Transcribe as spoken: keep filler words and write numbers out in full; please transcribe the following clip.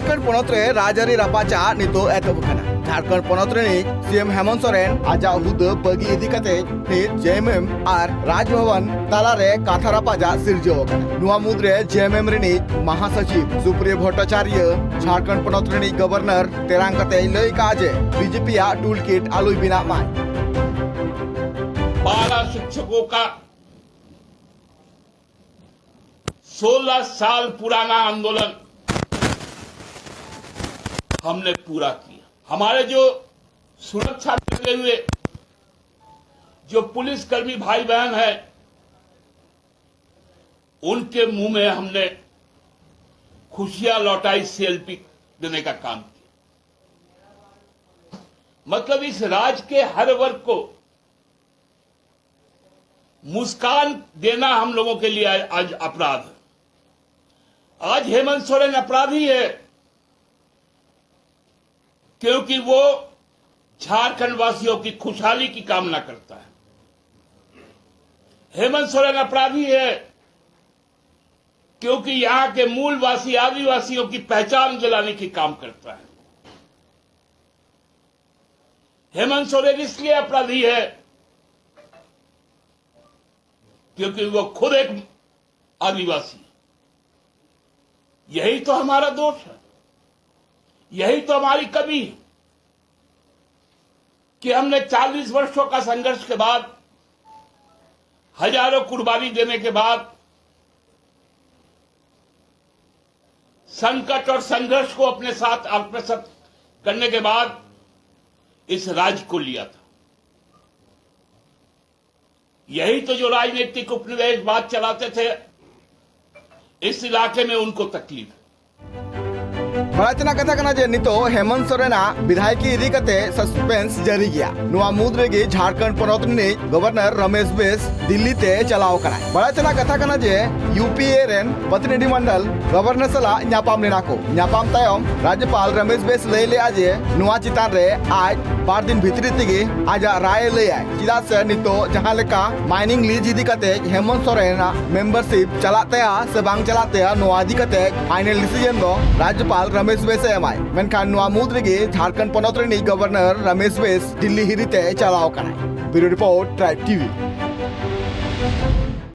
ᱡᱷᱟᱲᱠᱷᱚᱸᱰ ᱯᱚᱱᱚᱛ ᱨᱮ ᱨᱟᱡᱽᱟᱹᱨᱤ ᱨᱟᱯᱟᱪᱟᱜ ᱱᱤᱛᱚᱜ ᱮᱛᱚᱦᱚᱵ ᱟᱠᱟᱱᱟ᱾ ᱡᱷᱟᱲᱠᱷᱚᱸᱰ ᱯᱚᱱᱚᱛ ᱨᱤᱱᱤᱡ ᱥᱤ ᱮᱢ ᱦᱮᱢᱚᱱᱛ ᱥᱚᱨᱮᱱ ᱟᱡᱟᱜ ᱦᱩᱫᱟᱹ ᱵᱟᱹᱜᱤ ᱤᱫᱤ ᱠᱟᱛᱮ ᱱᱤᱛ ᱡᱮ ᱮᱢ ᱮᱢ ᱟᱨ ᱨᱟᱡᱽ ᱵᱷᱚᱵᱚᱱ ᱛᱟᱞᱟᱨᱮ ᱠᱟᱛᱷᱟ ᱨᱟᱯᱟᱪᱟᱜ ᱥᱤᱨᱡᱟᱹᱣ ᱟᱠᱟᱱᱟ᱾ ᱱᱚᱣᱟ ᱢᱩᱫᱽᱨᱮ ᱡᱮ ᱮᱢ ᱮᱢ ᱨᱤᱱᱤᱡ ᱢᱟᱦᱟᱥᱚᱪᱤᱵᱽ ᱥᱩᱯᱨᱤᱭᱟ ᱵᱷᱚᱴᱴᱟᱪᱟᱨᱭᱚ ᱡᱷᱟᱲᱠᱷᱚᱸᱰ ᱯᱚᱱᱚᱛ ᱨᱤᱱᱤᱡ ᱜᱚᱵᱷᱚᱨᱱᱚᱨ ᱛᱮᱨᱟᱝ ᱠᱟᱛᱮᱭ ᱞᱟᱹᱭ ᱠᱟᱜᱼᱟ ᱡᱮ ᱵᱤ ᱡᱮ ᱯᱤ ᱟᱜ ᱴᱩᱞ ᱠᱤᱴ ᱟᱞᱚᱭ ᱵᱮᱱᱟᱜ ᱢᱟᱭ᱾ बारह शिक्षकों का सोलह साल पुराना आंदोलन हमने पूरा किया। हमारे जो सुरक्षा में लगे हुए जो पुलिसकर्मी भाई बहन हैं, उनके मुंह में हमने खुशियां लौटाई, सी एल पी देने का काम किया। मतलब, इस राज के हर वर्ग को मुस्कान देना हम लोगों के लिए आज अपराध है। आज हेमंत सोरेन अपराधी है, क्योंकि वो झारखंड वासियों की खुशहाली की कामना करता है। हेमंत सोरेन अपराधी है, क्योंकि यहाँ के मूलवासी आदिवासियों की पहचान दिलाने की काम करता है। हेमंत सोरेन इसलिए अपराधी है, क्योंकि वो खुद एक आदिवासी है। यही तो हमारा दोष है, यही तो हमारी कमी है कि हमने चालीस वर्षों का संघर्ष के बाद, हजारों कुर्बानी देने के बाद, संकट और संघर्ष को अपने साथ आत्मसात करने के बाद इस राज्य को लिया था। यही तो जो राजनीतिक उपनिवेशवाद चलाते थे, इस इलाके में उनको तकलीफ है। ᱵᱟᱲᱟᱭ ᱛᱮᱱᱟᱜ ᱠᱟᱛᱷᱟ ᱠᱟᱱᱟ ᱡᱮ ᱱᱤᱛᱚᱜ ᱦᱮᱢᱚᱱᱛ ᱥᱚᱨᱮᱱᱟᱜ ᱵᱤᱫᱷᱟᱭᱚᱠᱤ ᱤᱫᱤ ᱠᱟᱛᱮ ᱥᱟᱥᱯᱮᱱᱥ ᱡᱟᱹᱨᱤ ᱜᱮᱭᱟ᱾ ᱱᱚᱣᱟ ᱢᱩᱫᱽ ᱨᱮᱜᱮ ᱡᱷᱟᱲᱠᱷᱚᱸᱰ ᱯᱚᱱᱚᱛ ᱨᱤᱱᱤᱡ ᱜᱚᱵᱷᱚᱨᱱᱚᱨ ᱨᱚᱢᱮᱥ ᱵᱮᱥ ᱫᱤᱞᱞᱤ ᱛᱮ ᱪᱟᱞᱟᱣ ᱟᱠᱟᱱᱟᱭ᱾ ᱵᱟᱲᱟᱭ ᱛᱮᱱᱟᱜ ᱠᱟᱛᱷᱟ ᱠᱟᱱᱟ ᱡᱮ ᱭᱩ ᱯᱤ ᱮ ᱨᱮᱱ ᱯᱨᱚᱛᱤᱱᱤᱫᱷᱤ ᱢᱚᱱᱰᱚᱞ ᱜᱚᱵᱷᱚᱨᱱᱚᱨ ᱥᱟᱞᱟᱜ ᱧᱟᱯᱟᱢ ᱞᱮᱱᱟ ᱠᱚ᱾ ᱧᱟᱯᱟᱢ ᱛᱟᱭᱚᱢ ᱨᱟᱡᱽᱡᱚᱯᱟᱞ ᱨᱚᱢᱮᱥ ᱵᱮᱥ ᱞᱟᱹᱭ ᱞᱮᱫᱼᱟ ᱡᱮ ᱱᱚᱣᱟ ᱪᱮᱛᱟᱱ ᱨᱮ ᱟᱡ ᱵᱟᱨ ᱫᱤᱱ ᱵᱷᱤᱛᱨᱤ ᱛᱮᱜᱮ ᱟᱡᱟᱜ ᱨᱟᱭ ᱮ ᱞᱟᱹᱭᱟᱭ, ᱪᱮᱫᱟᱜ ᱥᱮ ᱱᱤᱛᱚᱜ ᱡᱟᱦᱟᱸ ᱞᱮᱠᱟ ᱢᱟᱭᱱᱤᱝ ᱞᱤᱡᱽ ᱤᱫᱤ ᱠᱟᱛᱮ ᱦᱮᱢᱚᱱᱛ ᱥᱚᱨᱮᱱᱟᱜ ᱢᱮᱢᱵᱟᱨᱥᱤᱯ ᱪᱟᱞᱟᱜ ᱛᱟᱭᱟ ᱥᱮ ᱵᱟᱝ ᱪᱟᱞᱟᱜ ᱛᱟᱭᱟ, ᱱᱚᱣᱟ ᱤᱫᱤ ᱠᱟᱛᱮ ᱯᱷᱟᱭᱱᱮᱞ ᱰᱤᱥᱤᱡᱚᱱ ᱫᱚ ᱨᱟᱡᱽᱡᱚᱯᱟᱞ ᱨᱚᱢᱮᱥ ᱨᱟᱢᱮᱥ ᱵᱮᱥ ᱮ ᱮᱢᱟᱭ, ᱢᱮᱱᱠᱷᱟᱱ ᱱᱚᱣᱟ ᱢᱩᱫᱽ ᱨᱮᱜᱮ ᱡᱷᱟᱲᱠᱷᱚᱸᱰ ᱯᱚᱱᱚᱛ ᱨᱤᱱᱤᱡ ᱜᱚᱵᱷᱚᱨᱱᱚᱨ ᱨᱟᱢᱮᱥ ᱵᱮᱥ ᱫᱤᱞᱞᱤ ᱦᱤᱨᱤ ᱛᱮ ᱪᱟᱞᱟᱣ ᱟᱠᱟᱱᱟᱭ᱾ ᱵᱤᱭᱩᱨᱳ ᱨᱤᱯᱳᱨᱴ, ᱴᱨᱟᱭᱤᱵᱽ ᱴᱤᱵᱷᱤ᱾